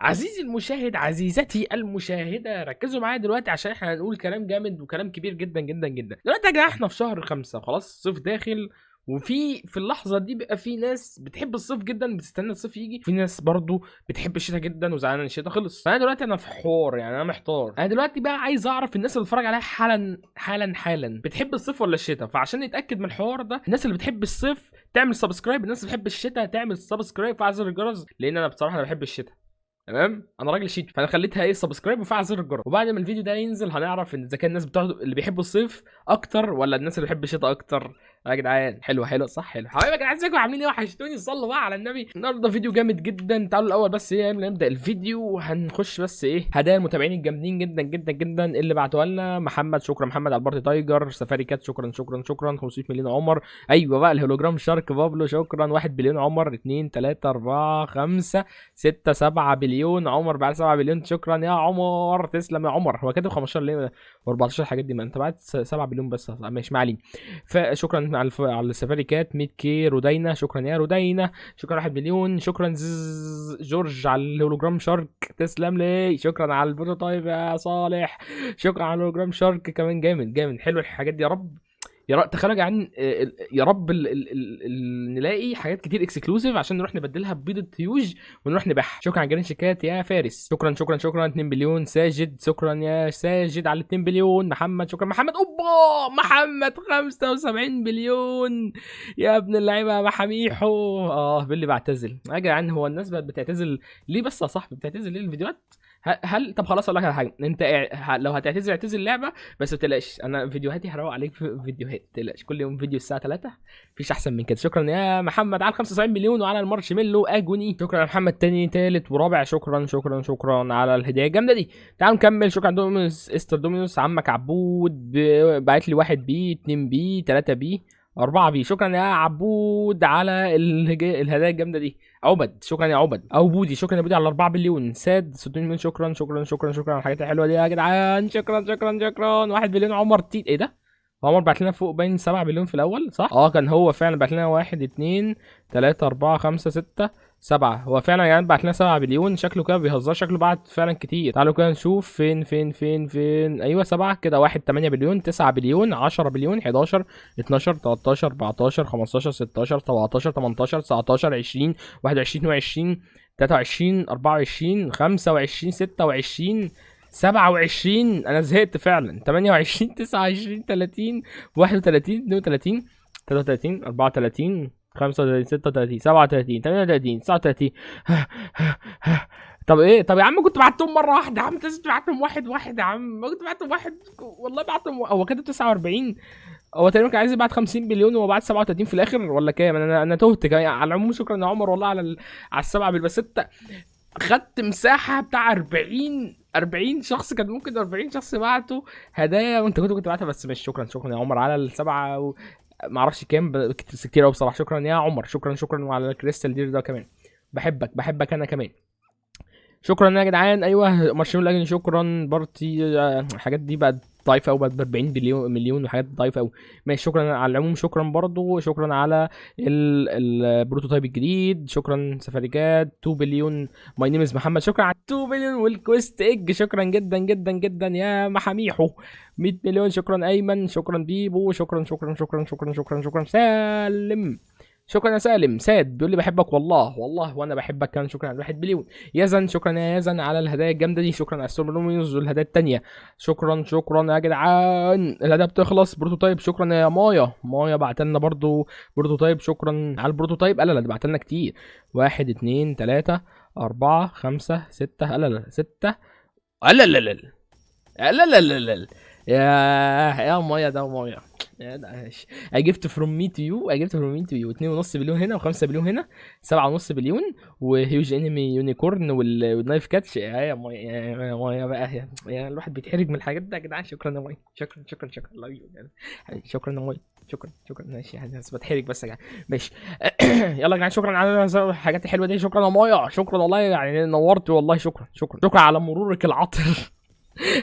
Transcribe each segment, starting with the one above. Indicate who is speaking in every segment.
Speaker 1: عزيزي المشاهد، عزيزتي المشاهدة، ركزوا معايا دلوقتي عشان احنا هنقول كلام جامد وكلام كبير جدا جدا جدا. دلوقتي يا جماعة احنا في شهر 5، خلاص الصيف داخل، وفي اللحظة دي بيبقى في ناس بتحب الصيف جدا بتستنى الصيف يجي، في ناس برضو بتحب الشتاء جدا وزعلانة ان الشتاء خلص. فانا دلوقتي انا في حوار، يعني انا محتار. انا دلوقتي بقى عايز اعرف الناس اللي بتتفرج عليها حالا حالا حالا بتحب الصيف ولا الشتاء. فعشان نتاكد من الحوار ده، الناس اللي بتحب الصيف تعمل subscribe، الناس اللي بتحب الشتاء تعمل subscribe وفعل زر الجرس، لان انا بصراحة انا بحب الشتاء. تمام، انا راجل شتوي، فانا خليتها ايه subscribe وفعل زر الجرس. وبعد ما الفيديو ده ينزل هنعرف ان اذا كان الناس بتوع اللي بيحبوا الصيف اكتر ولا الناس اللي بيحب الشتاء اكتر. يا جدعان حلو حلو صح حلو. حبايبي يا جدعان ازيكم عاملين ايه؟ وحشتوني، صلوا بقى على النبي. النهارده فيديو جامد جدا. تعالوا الاول بس ايه قبل ما نبدا الفيديو هنخش بس ايه هدايا المتابعين الجامدين جدا جدا جدا اللي بعتوها لنا. محمد شكرا محمد على ال party tiger، سفاري كات شكرا شكرا شكرا، 500 مليون عمر، ايوه بقى ال hologram shark بابلو شكرا، 1 بليون عمر، 2 3 4 5 6 7 بليون عمر بعد 7 بليون، شكرا يا عمر، تسلم يا عمر. هو كاتب 15 ليه و14 الحاجات دي؟ ما انت بعت 7 بليون بس، ماشي ما علينا. فشكرا على السفاري كات، 100 K رودينا شكرا يا رودينا، شكرا 1 مليون، شكرا زز جورج على ال hologram shark تسلم لي، شكرا على ال prototype يا صالح، شكرا على ال hologram shark كمان، جامد جامد حلو الحاجات دي. يا رب يا رب تخيلوا يا جدعان، يا رب ال ال ال ال نلاقي حاجات كتير exclusive عشان نروح نبدلها ببيضه هيوج ونروح نبيعها. شكرا على جرين كات يا فارس، شكرا شكرا شكرا. 2 بليون ساجد، شكرا يا ساجد على 2 بليون. محمد شكرا محمد، اوبا محمد 75 بليون يا ابن اللعيبة يا محاميحو. باللي بعتزل يا جدعان، هو الناس بقت بتعتزل ليه بس يا صاحبي؟ بتعتزل ليه الفيديوهات؟ هل طب خلاص اقول لك على حاجة، انت لو هتعتزل اعتزل اللعبة بس ما تقلقش، انا فيديوهاتي هروق عليك في فيديوهات، ما تقلقش، كل يوم فيديو الساعة 3، مفيش احسن من كده. شكرا يا محمد على 75 مليون وعلى المارشميلو اجوني، شكرا يا محمد تاني تالت ورابع، شكرا شكرا شكرا على الهدية الجامدة دي. تعالوا نكمل. شكرا دومينوس استر دومينوس، عمك عبود بعت لي 1 B 2 B 3 B 4 B، شكرا يا عبود على الهدايا الجامدة دي. عبد شكرا يا عبد او بودي، شكرا يا بودي على 4 بليون. ساد 600 مليون، شكرا شكرا شكرا شكرا على الحاجات الحلوة دي يا جدعان، شكرا شكرا شكرا. 1 بليون عمر تي، ايه ده؟ هو عمر بعت لنا فوق باين 7 بليون في الاول صح؟ كان هو فعلا بعت لنا 1 2 3 4 5 6 7، هو فعلا يعني بعت لنا 7 بليون، شكله كده بيهزر، شكله بعت فعلا كتير. تعالوا كده نشوف فين فين فين فين. ايوه 7 كده، 1 8 بليون، 9 بليون، 10 بليون، 11 12 13 14 15 16 17 18 19 20 21 22 23 24 25 26 27، انا زهقت فعلا، 28 29 30 31 32 33 34 35 36 37 38 39. طب ايه؟ طب يا عم كنت بعتهم مرة واحدة يا عم، لازم تبعتهم واحد واحد يا عم، ما كنت بعتهم واحد والله بعتهم. هو كده 49، هو تقريبا كان عايز يبعت 50 بليون وهو بعت 37 في الاخر ولا كام؟ انا تهت كمان. على العموم شكرا يا عمر والله على السبعة بليون، بس انت خدت مساحة بتاع 40 شخص، كان ممكن 40 شخص بعتوا هدايا وانت كنت بعتها، بس مش شكرا شكرا يا عمر على السبعة ما اعرفش كام، بس كتير قوي بصراحة. شكرا يا عمر، شكرا شكرا، وعلى ال crystal deer ده كمان، بحبك بحبك انا كمان. شكرا يا جدعان. ايوه مارشميلو الاجني شكرا، party الحاجات دي بقت ضعيفة قوي، بقت ب 40 بليون مليون وحاجات ضعيفة قوي. ماشي شكرا على العموم، شكرا برضو، شكرا على ال prototype الجديد، شكرا سفاريكات 2 بليون، my name is محمد، شكرا على 2 بليون وال quest egg، شكرا جدا جدا جدا يا محاميحو. 100 مليون شكرا ايمن، شكرا بيبو، شكرا شكرا شكرا شكرا شكرا شكرا سالم، شكرا يا سالم. ساد بيقول لي بحبك والله والله وانا بحبك كمان، شكرا على 1 بليون. يزن شكرا يا يزن على الهدايا الجامدة دي، شكرا على السوبر لومينوز والهدايا التانية، شكرا شكرا يا جدعان. الهدايا بتخلص. prototype شكرا يا مايا، مايا بعت لنا برضو prototype، شكرا على ال prototype. لا لا ده بعت لنا كتير، 1 2 3 4 5 6، لا لا 6، لا لا لا لا لا لا لا لا يا مايا ده مايا يا ده ماشي. I gift from me to you، I gift from me to you. 2.5 بليون هنا و5 بليون هنا، 7.5 بليون، و huge enemy unicorn وال knife catch. يا مايا يا مايا بقى يا الواحد بيتحرج من الحاجات دي يا جدعان. شكرا يا مايا، شكرا شكرا شكرا، love you يعني. شكرا يا مايا، شكرا شكرا. ماشي يعني بس بتحرج بس يا جدعان. ماشي يلا يا جدعان، شكرا على الحاجات الحلوة دي، شكرا يا مايا، شكرا والله يعني نورت والله، شكرا شكرا شكرا على مرورك العطر.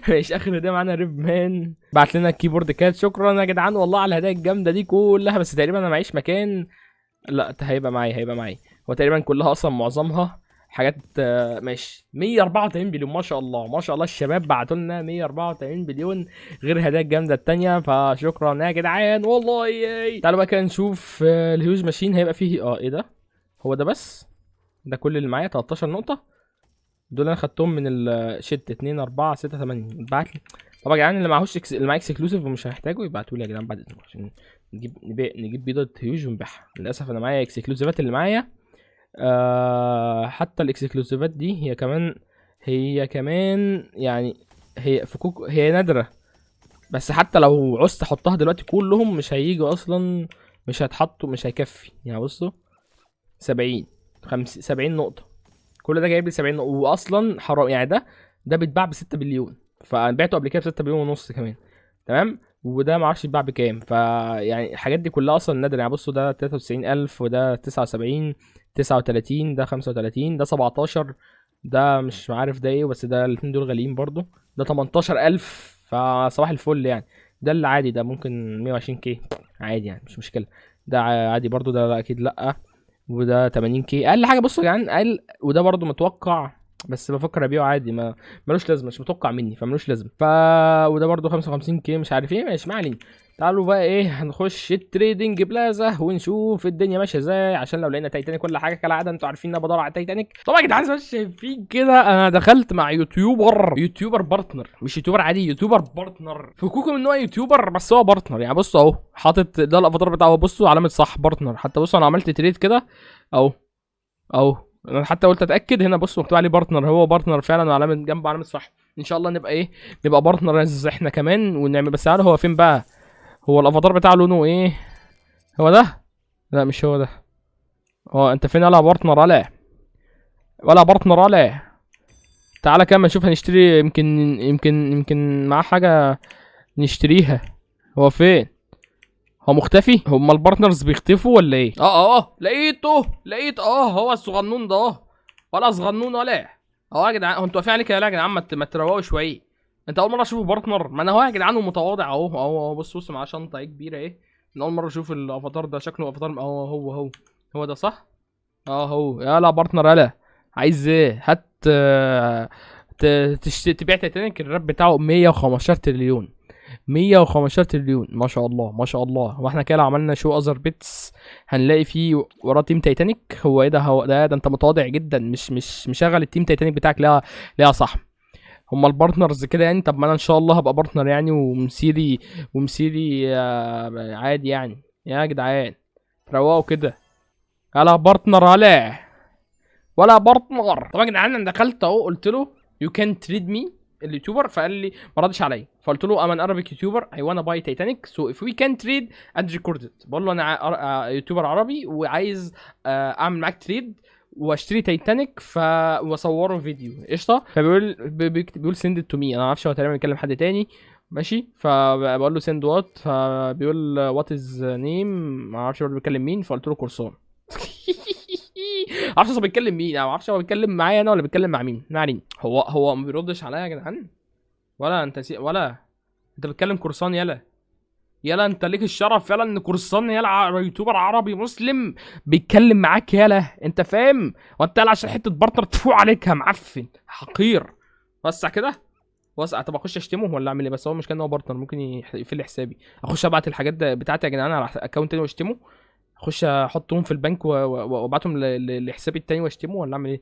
Speaker 1: ماشي اخر هديه معانا ريب مان بعت لنا keyboard cat، شكرا يا جدعان والله على الهدايا الجامدة دي كلها، بس تقريبا انا معيش مكان. لا هيبقى معايا، هيبقى معايا، هو تقريبا كلها اصلا معظمها حاجات. ماشي، 184 بليون، ما شاء الله ما شاء الله. الشباب بعتوا لنا 184 بليون غير هدايا الجامدة التانية، فشكرا يا جدعان والله. تعالوا بقى كده نشوف ال huge machine هيبقى فيه ايه ده؟ هو ده بس؟ ده كل اللي معايا 13 نقطة دول انا خدتهم من ال shit. 2 4 6 8 اتبعت لي. طب يا جدعان اللي معهوش اللي معاه exclusive ومش هيحتاجه يبعتوا لي يا جدعان بعد اذنكم، عشان نجيب نبيع، نجيب بيضة huge ونبيعها. للاسف انا معايا exclusive ات اللي معايا، حتى ال exclusive ات دي هي كمان يعني هي فكوك، هي نادرة، بس حتى لو عوزت احطها دلوقتي كلهم مش هيجوا اصلا، مش هيتحطوا، مش هيكفي. يعني بصوا 70 70 نقطة، كل ده جايب لي 70 نقطة، واصلا حرام يعني. ده بيتباع ب 6 بليون، فبعته قبل كده ب 6 بليون ونص كمان، تمام. وده ما اعرفش يتباع بكام، فيعني الحاجات دي كلها اصلا نادرة. يعني بصوا ده 93000، وده 79، 39، ده 35، ده 17، ده مش عارف ده ايه، بس ده الاتنين دول غاليين برضو. ده 18000، فصباح الفل يعني. ده اللي عادي، ده ممكن 120 K عادي يعني، مش مشكلة. ده عادي برضو، ده لا اكيد لا. وده 80 K اقل حاجة. بصوا يا جدعان اقل، وده برضو متوقع، بس بفكر ابيعه عادي، ما ملوش لازمه، مش متوقع مني فملوش لازمه. وده برضو 55 K مش عارف ايه، ماشي ما علينا. تعالوا بقى ايه، هنخش ال trading plaza ونشوف الدنيا ماشية ازاي، عشان لو لقينا تايتانيك ولا حاجة. كالعادة انتوا عارفين ان انا بدور على تايتانيك. طبعا يا جدعان زي ما شايفين كده انا دخلت مع YouTuber، YouTuber partner، مش YouTuber عادي، YouTuber partner. فكوكو من هو YouTuber بس هو partner يعني. بصوا اهو حاطط ده الافاتار بتاعه، بصوا علامة صح partner. حتى بصوا انا عملت trade كده اهو اهو، انا حتى قلت اتاكد هنا، بصوا مكتوب عليه partner، هو partner فعلا، وعلامة جنبه علامة صح. ان شاء الله نبقى ايه، نبقى partners احنا كمان ونعمل. بس تعالوا هو فين بقى؟ هو الافاتار بتاعه لونه ايه؟ هو ده؟ لا مش هو ده. هو انت فين يلا partner؟ ولا partner ولا تعالى كده نشوف هنشتري، يمكن معاه حاجة نشتريها. هو فين؟ هو مختفي؟ هما ال partners بيختفوا ولا ايه؟ اه لقيته، لقيت، هو الصغنون ده. ولا صغنون ولا اهو يا جدعان. هو انتوا واقفين عليه كده ليه يا جدعان؟ ما تروقوا شوية. انت اول مرة اشوفه partner؟ ما انا هو يا جدعان ومتواضع اهو اهو اهو. بص بص معاه شنطه ايه كبيرة ايه. من اول مرة اشوف الافاتار ده، شكله افاتار اهو هو هو هو ده صح؟ هو. يلا partner يلا، عايز ايه؟ هات، تبيع تايتانيك. ال wrap بتاعه 115 تريليون، 115 تريليون، ما شاء الله ما شاء الله. واحنا كده لو عملنا show other pets هنلاقي فيه وراه team تايتانيك. هو ايه ده؟ هو ده انت متواضع جدا، مش مشغل ال team تايتانيك بتاعك. لا لا صح، هما ال partners كده يعني. طب ما انا ان شاء الله هبقى partner يعني، ومسيري عادي يعني. يا جدعان روقوا كده، يلا partner ولا ولا partner. طبعا يا جدعان انا دخلت اهو، قلت له you can trade me ال YouTuber، فقال لي ما ردش عليا، فقلت له I'm an Arabic YouTuber، I wanna buy Titanic، so if we can trade and record it. بقول له انا YouTuber عربي وعايز اعمل معاك trade واشتري تايتانيك واصوره فيديو، قشطه. فبيقول بيقول send to me، انا ما اعرفش هو تقريبا بيكلم حد تاني، ماشي. فبقول له send what، فبيقول what is name، ما اعرفش برضه بيكلم مين، فقلت له قرصان. ما اعرفش هو بيتكلم مين، انا ما اعرفش هو بيتكلم معايا انا ولا بيتكلم مع مين. ما علينا. هو ما بيردش عليا يا جدعان، ولا انت ولا انت بتكلم قرصان؟ يلا يلا انت ليك الشرف فعلا ان قرصان يلا YouTuber عربي مسلم بيتكلم معاك، يلا انت فاهم؟ وانت يلا عشان حتة partner تفوق عليك يا معفن حقير. وسع كده وسع. طب اخش اشتمه ولا اعمل ايه؟ بس هو مش كان هو partner، ممكن يقفل لي حسابي. اخش ابعت الحاجات ده بتاعتي يا جدعان على account تاني واشتمه؟ اخش احطهم في البنك وابعتهم لحسابي التاني واشتمه ولا اعمل ايه؟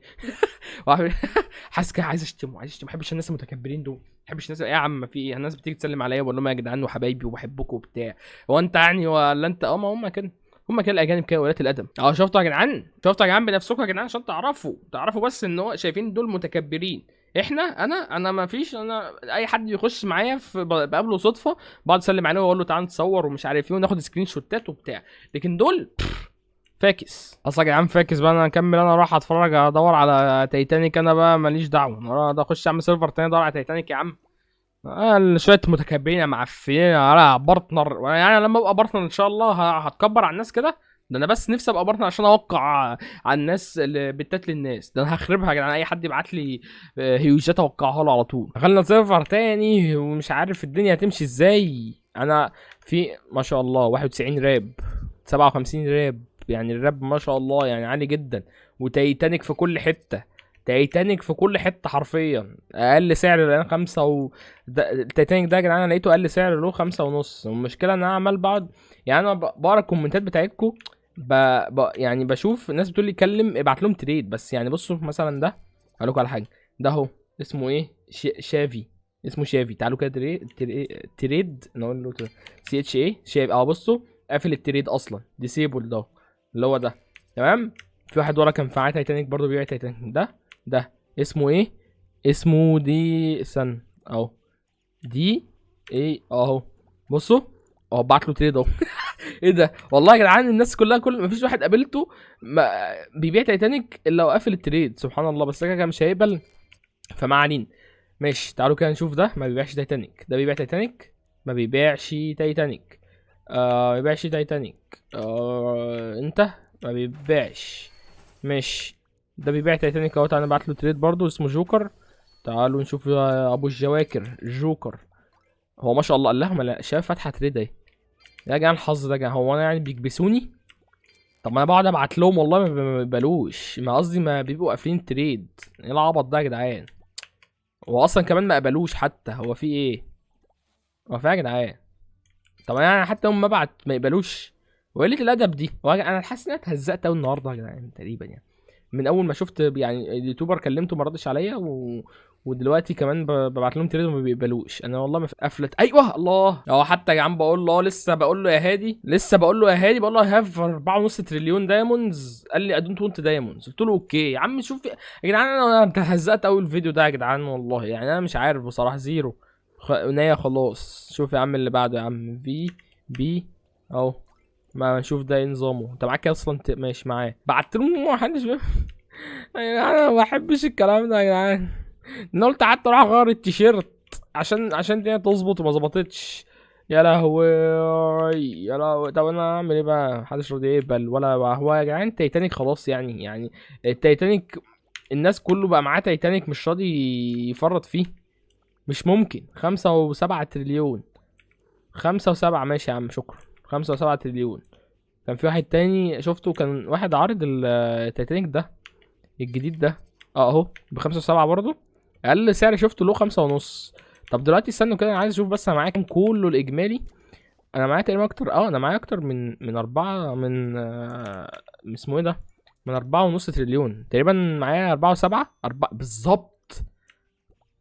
Speaker 1: حاسس كده عايز اشتمه، عايز اشتمه. ما بحبش الناس المتكبرين دول، ما بحبش الناس. ايه يا عم في ايه؟ الناس بتيجي تسلم عليا بقول لهم يا جدعان وحبايبي وبحبكم وبتاع، هو انت يعني ولا انت؟ ما هم كده، هم كده الاجانب كده ولاد الادب. شفتوا يا جدعان؟ شفتوا يا جدعان بنفسكم يا جدعان، عشان تعرفوا بس ان هو شايفين دول متكبرين. احنا انا ما فيش، انا اي حد يخش معايا في بقابله صدفة بقعد اسلم عليه واقول له تعالى نتصور ومش عارف ايه وناخد screenshot ات وبتاع، لكن دول فاكس اصلا يا جدعان فاكس بقى. انا اكمل، انا اروح اتفرج ادور على تايتانيك، انا بقى ماليش دعوه، انا اروح اخش اعمل server تاني ادور على تايتانيك يا عم. شوية متكبرين يا معفنين على partner. يعني لما ابقى partner ان شاء الله هتكبر على الناس كده. ده انا بس نفسي ابقى partner عشان اوقع على الناس اللي بتات للناس. ده انا هخربها يا جدعان، اي حد يبعت لي هيوجات اوقعها له على طول. دخلنا server تاني ومش عارف الدنيا هتمشي ازاي. انا في ما شاء الله 91 wrap، 57 wrap، يعني ال wrap ما شاء الله يعني عالي جدا، وتايتانيك في كل حتة. تايتانيك في كل حتة حرفيا. اقل سعر الان 5 التايتانيك ده يا جدعان انا لقيته اقل سعر له 5.5. والمشكلة ان انا عمال بقعد، يعني انا بقرا الكومنتات بتاعتكم، يعني بشوف الناس بتقول لي كلم ابعت لهم trade. بس يعني بصوا مثلا ده هقول لكم على حاجة، ده اهو اسمه ايه، شافي، اسمه شافي. تعالوا كده trade نقول له C H A شافي. بصوا قافل ال trade اصلا، disable ده اللي هو ده، تمام. في واحد ورا كان معاه تايتانيك برضه بيبيع تايتانيك. ده اسمه ايه، اسمه دي، استنى اهو، دي ايه اهو، بصوا اهو بعت له trade اهو. ايه ده والله يا جدعان، الناس كلها كل ما فيش واحد قابلته ما بيبيع تايتانيك الا وقافل ال trade، سبحان الله. بس كده مش هيقبل، فما علينا. ماشي تعالوا كده نشوف ده ما بيبيعش تايتانيك، ده بيبيع تايتانيك، ما بيبيعش تايتانيك، ما بيبيعش تايتانيك، انت ما بيبيعش. ماشي ده بيبيع تايتانيك اهو، تعالى نبعت له trade برضو، اسمه جوكر. تعالوا نشوف يا ابو الجواكر جوكر، هو ما شاء الله قال لهم لا شاف فاتحة trade اهي. يا جدعان الحظ ده يا جدعان، هو انا يعني بيكبسوني؟ طب ما انا بقعد ابعت لهم والله ما بيقبلوش، ما قصدي ما بيبقوا قافلين trade. ايه العبط ده يا جدعان؟ هو اصلا كمان ما قبلوش حتى، هو في ايه؟ هو في ايه يا جدعان؟ طب انا يعني حتى يوم ما ابعت ما يقبلوش، وقلة الادب دي. هو انا حاسس ان انا اتهزقت قوي النهارده يا جدعان تقريبا، يعني من اول ما شفت يعني ال YouTuber كلمته ما ردش عليا، ودلوقتي كمان ببعت لهم trade وما بيقبلوش. انا والله ما قفلت. ايوه الله، اهو حتى يا عم بقول له، لسه بقول له يا هادي، لسه بقول له يا هادي، بقول له have 4.5 تريليون diamonds، قال لي I don't want diamonds. قلت له okay يا عم. شوف يا جدعان انا اتهزقت اول فيديو ده يا جدعان والله، يعني انا مش عارف بصراحة. zero نية خلاص. شوف يا عم اللي بعده يا عم، في بي اهو، ما نشوف ده ايه نظامه. انت معاك اصلا ماشي معاه. بعت لهم ما حدش يا جدعان انا ما بحبش الكلام ده يا جدعان. انا قلت قعدت اروح اغير التيشيرت عشان الدنيا تظبط وما ظبطتش. يا لهوي يا لهوي. طب انا اعمل ايه بقى؟ محدش راضي يقبل ولا هو يا جدعان تايتانيك خلاص، يعني التايتانيك الناس كله بقى معاه تايتانيك مش راضي يفرط فيه. مش ممكن. 5.7 تريليون، 5.7، ماشي يا عم شكرا. 5.7 تريليون. كان في واحد تاني شفته، كان واحد عارض التايتانيك ده الجديد ده، اهو ب5.7 برضه، اقل سعر شفته له 5.5. طب دلوقتي استنوا كده، انا عايز اشوف بس انا معايا كام كله الاجمالي. انا معايا تقريبا اكتر، انا معايا اكتر من 4، من، اسمه ايه ده، من 4.5 تريليون تقريبا. معايا 4.7، 4 بالظبط،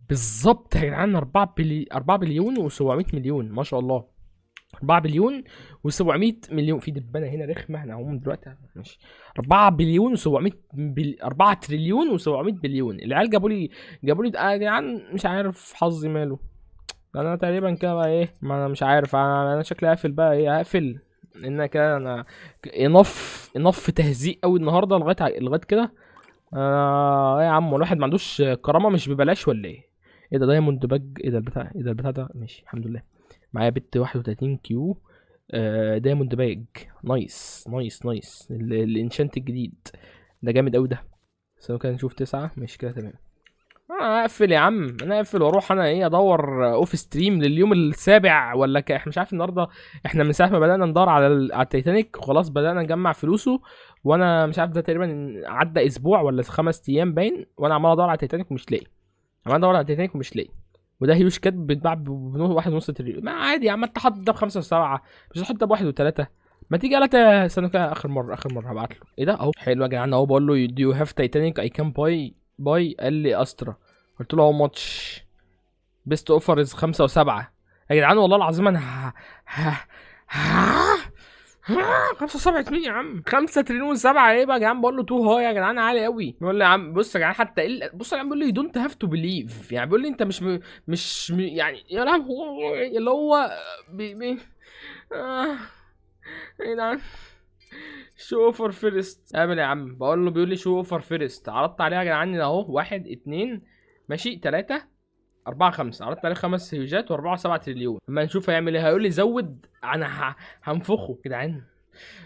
Speaker 1: بالظبط يا جدعان، 4 بليون وسبعمية مليون، ما شاء الله. 4 بليون وسبعمية مليون. في دبانة هنا رخمة، احنا هقوم دلوقتي. ماشي، 4 بليون وسبعمية 4 تريليون وسبعمية بليون. العيال جابوا لي يا جدعان، مش عارف حظي ماله. انا تقريبا كده بقى ايه، ما انا مش عارف، انا شكلي هقفل بقى، ايه هقفل، لان كده انا enough تهزيق قوي النهارده لغاية كده. ايه يا عم، الواحد ما عندوش كرامة، مش ببلاش ولا ايه؟ ايه ده diamond bag؟ ايه ده البتاع؟ ايه ده البتاع ده؟ ماشي الحمد لله. معايا pet 31 Q، diamond bag، nice nice nice. ال enchant الجديد ده جامد قوي ده. بس كده نشوف 9، ماشي كده تمام. انا هقفل يا عم، انا هقفل واروح انا ايه ادور off stream لليوم السابع ولا احنا مش عارف النهارده، احنا من ساعة ما بدانا ندور على التايتانيك وخلاص بدانا نجمع فلوسه، وانا مش عارف ده تقريبا عدى اسبوع ولا 5 ايام باين، وانا عمال ادور على التايتانيك ومش لاقي، عمال ادور على التايتانيك ومش لاقي. وده huge cat بيتباع 1.5 تريليون، ما عادي يا عم، انت حاطط ده ب5 و7، مش هتحط ده ب1 و3. ما تيجي قالت استنى كده، اخر مرة، اخر مرة هبعت له. ايه ده اهو، حلو يا جدعان اهو، بقول له do you have Titanic I can buy، قال لي استرا، قلت له how much، best offer is 5.7. يا جدعان والله العظيم انا ه ه ه 5 و7 مين يا عم؟ 5 تريليون 7 ايه بقى يا جدعان؟ بقول له too high يا جدعان، عالي قوي. بيقول لي يا عم بص يا جدعان، حتى إيه بص يا جدعان، بيقول لي don't have to believe، يعني بيقول لي انت مش مش يعني يا لهوي اللي هو بي بي يا جدعان show offer first. قابل يا عم، بقول له بيقول لي show offer first، عرضت عليها يا جدعان اهو، 1 2 ماشي 3 4 5، عرضت عليه 5 هيوجات و4 7 تريليون. اما نشوف هيعمل ايه، هيقول لي زود، انا هنفخه يا جدعان.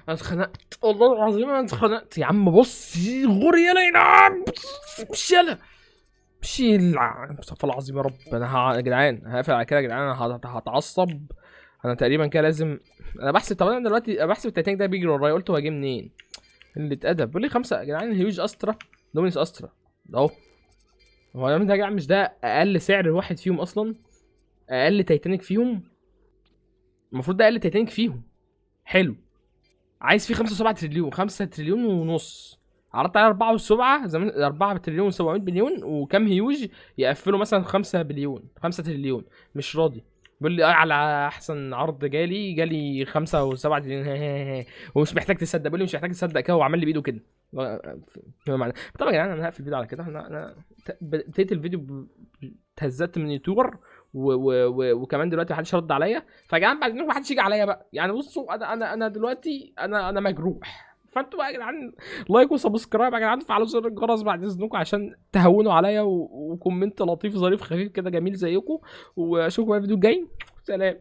Speaker 1: انا اتخنقت والله العظيم، انا اتخنقت يا عم. بص غور يلا يا نعم، مش يلا مشي استغفر الله العظيم يا رب. انا يا جدعان هقفل على كده يا جدعان، انا هتعصب. انا تقريبا كده لازم، انا بحسب، طب انا دلوقتي بحسب التايتانيك ده بيجري ورايا، قلت هو جه منين؟ قلة ادب. بيقول لي 5 يا جدعان. huge استرا دومينيس استرا اهو. هو ده يا جماعة مش ده اقل سعر واحد فيهم اصلا؟ اقل تايتانيك فيهم، المفروض ده اقل تايتانيك فيهم. حلو، عايز فيه 5 7 تريليون، 5 تريليون ونص. عرضت عليه 4 و7 زمان، 4 تريليون و700 بليون وكام هيوج يقفلوا مثلا 5 بليون، 5 تريليون. مش راضي، بيقول لي على احسن عرض جالي، جالي 5 و7 تريليون ومش محتاج تصدق. بيقول لي مش محتاج تصدق كده، وعمل لي بايده كده. معنى طبعا يا جدعان انا هقفل الفيديو على كده. انا ابتديت الفيديو اتهزقت من YouTuber وكمان دلوقتي محدش رد عليا. فيا جدعان بعد اذنكم محدش يجي عليا بقى. يعني بصوا انا دلوقتي انا مجروح. فانتوا بقى يا جدعان like و subscribe يا جدعان، فعلوا زر الجرس بعد اذنكم عشان تهونوا عليا، و comment لطيف ظريف خفيف كده جميل زيكم. واشوفكم بقى الفيديو الجاي. سلام.